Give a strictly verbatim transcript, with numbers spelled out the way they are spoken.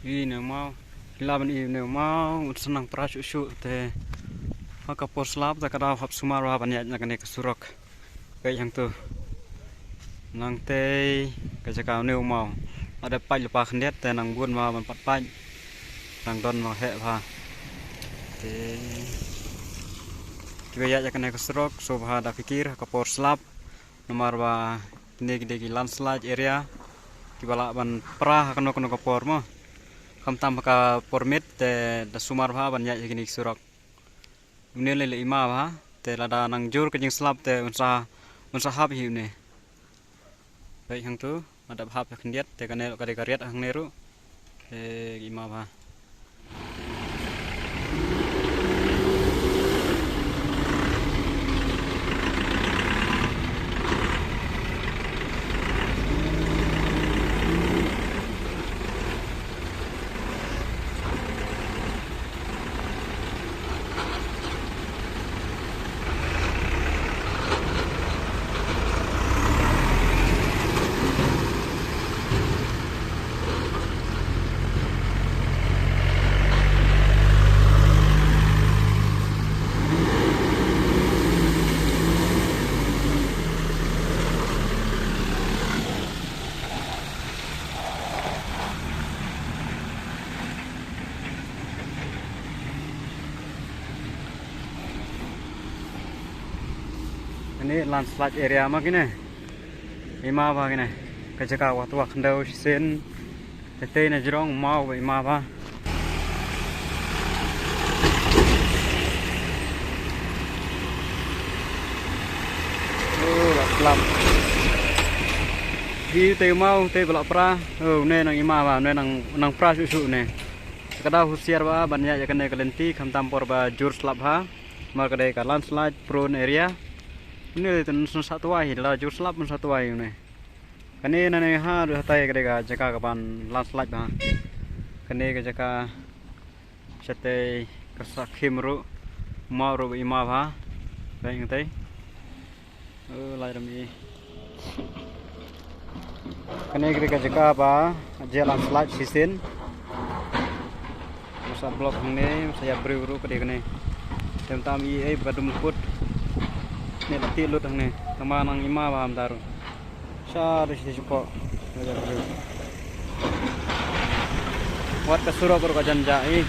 I ne u maw. Ila ban i ne u maw, un sa nang pra shuh shuh te. Ha ka por slap te ka dei hap sumar bha ban ïaid na kane ka surok. Peit hangtu. Nangtei ka jaka une u maw. Lada pait lypa khyndiat te nang bun ma ban pat pait. Nang don ma heh bha. Te kiba ïaid ïa kane ka surok sngewbha da pyrkhat ha ka por slap. Namar ba kine ki dei ki landslide area. Kiba lah ban pra ha kano kano ka por mo. Khamtam ha ka por miet te da sumar bha ban ïaid ïa kine ki surok. Une lei la i ma bha, te lada nang jur ka jingslap te un sa, un sa hap hi une. Peit hangtu, lada hap ïa khyndiat, te kane ka dei ka riat hangne ruh. Te i ma bha. Kane landslide area ma kine. I ma bha kine. Ka jaka wat wat khyndew shisien. Te te na jrong maw ba i ma bha. Oh, la slap. Hi te maw te ba la pra. Oh, une nang i ma bha, une nang, nang pra shuh shuh une. Ka dei husiar bha ban ïaid ïa kane ka lynti khamtam por ba jur slap ha. Namar ka dei ka landslide prone area. Une te un sa tuai hi, la jur slap un sa tuai une. Kane nane ha ruh hatai ka dei ka jaka kaban landslide bha. Kane ka jaka shatei ka sakhim ruh, maw ruh ba i ma bha. Peit hangtei. Oh, lai rami. Kane ka dei ka jaka ba jia landslide shisien. Masa block hangne, masa ïa briew ruh ka dei kane. Te mynta i ei ba ka dum kut. Ne la tih lut hangne. Tangba nang i ma bha mynta ruh. Sha dei shi shi ko. Wat ka surok ruh ka jan ja i.